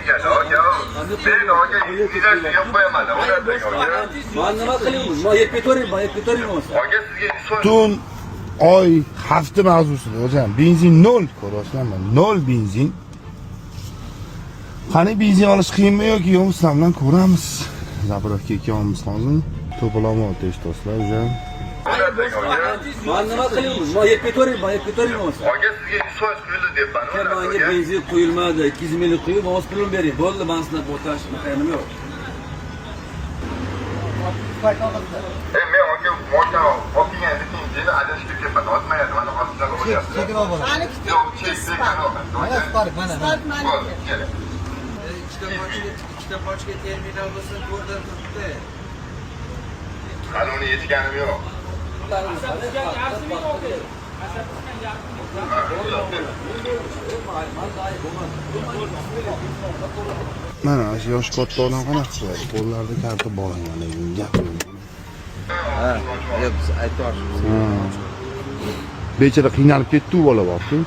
Ekan aka. Men aka yuzga qo'yaman. Aka. Man nima qilaymiz? Man yeb ketaveray, man yeb ketaveray bo'lmasa. Aka, sizga 100%. Tun, oy, hafta mavzusida o'zim benzin nol, ko'ryapsizlarmi? Nol benzin. Qani, benzin olish qiyinmi yoki yo'q, sizlar bilan ko'ramiz. Заправка ekanmiz hozir. To'polonyapti, eshityapsizlar уже. Man nima qilaymiz? Man yeb ketaveray, man yeb ketaveray bo'lmasa. Aka, sizga 100% quyildi deyapman. Aka, manga benzin quyilmadi. 200 minglik quyib, hozir pulimni bering. Bo'ldi, man sizdan bo'tash maqanim yo'q. E, men aka moshina olib kelgan keyin adashib ketibman. Otmayapti, mana hozir sizlarga o'tyapti. Sekinroq bo'ladi. Yo'q, chek, chek. Mana spark, mana. Spark maniki. Bo'ldi, keling. Ikkita pochka terminal bo'lsin, ko'rdan turibdi. Hali uni yechganim yo'q. Mana shu yoshi katta odam qanaqa qiladi? Qo'llarida karta bor ekan, lekin gap yo'q. Ha, yo'q, biz aytyapmiz. Bechora qiynalib ketdi u bola borku.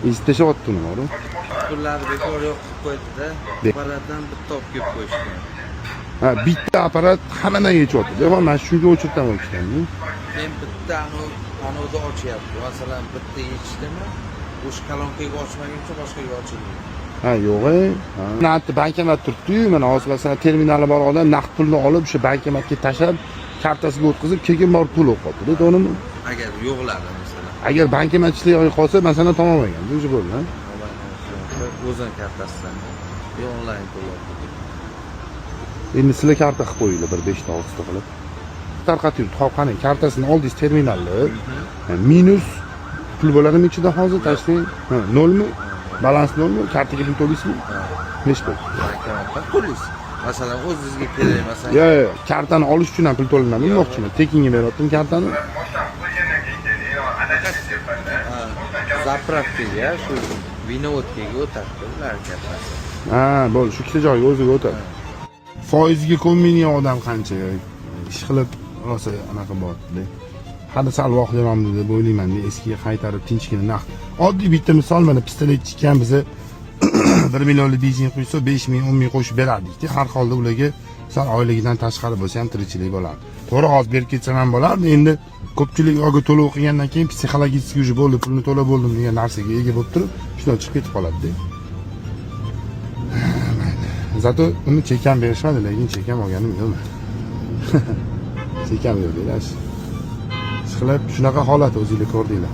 Ezib tashlayapti uni boru. Pullarni bekor yo'q qilib qo'ydida. Apparatdan bitta olib kelib qo'yishgan. Ha, bitta apparat hammadan yechyapti. Mana shunga o'chirtaman o'chirtgan. Keyin bitta anuvda ochyapti. Masalan, bitta yechdimi, o'sha kolonkaga ochmaguncha boshqaga ochilmaydi. Ha, yo'q e. Mana bitta bankomat turibdi-yu, mana hozir masalan terminali bor odam naqd pulni olib o'sha bankomatga tashlab, kartasiga o'tkazib, keyin borib pul o'qiyapti, to'g'rimi? Agar yo'qlari masalan. Agar bankomat ishlay qolsa, masalan, tamom ekan, уже bo'ldi. Ha? O'zini kartasidan yo onlayn to'lab. Endi sizlar karta qilib qo'yinglar bir 5 ta 6 ta qilib. Tarqatib yuribdi. Hop, qani, kartasini oldingiz terminalni. Minus pul bo'ladimi ichida hozir tashlang? Ha, nolmi? Balans nolmi? Kartaga pul to'laysizmi? Nechi pul? Bankomatdan to'laysiz. Masalan, o'zingizga kerak masalan. Yo'q, yo'q, kartani olish uchun ham pul to'lanadi demoqchiman. Tekinga beryaptim kartani. Moshinani qo'ygandan keyin adashib ketyapman-da. Заправка ga shu виноводка ga o'tadi ular kartasi. Ha, bo'ldi, shu ikkita joyga o'ziga o'tadi. Foizga ko'nmaydigan odam qancha? Ish qilib rosa anaqa bo'lyapti. Hali sal vaqtliroqmi deb o'ylayman, eskiga qaytarib tinchgina naqd. Oddiy bitta misol, mana pistoletchikka ham biza 1 millionlik benzin quysa 5 ming, 10 ming qo'shib berardik-da. Har holda ularga sal oyligidan tashqari bo'lsa ham tirikchilik bo'lardi. To'g'ri, hozir berib ketsam ham bo'lardi. Endi ko'pchilik yoga to'lov qilgandan keyin psixologически уже bo'ldi, pulni to'lab bo'ldim degan narsaga ega bo'lib turib, shundan chiqib ketib qoladi-da. Зато uni chekam berishmadi, lekin chekam olganim yo'q. Chekam yo'q deylar. Ishqilib shunaqa holat, o'zinglar ko'rdinglar.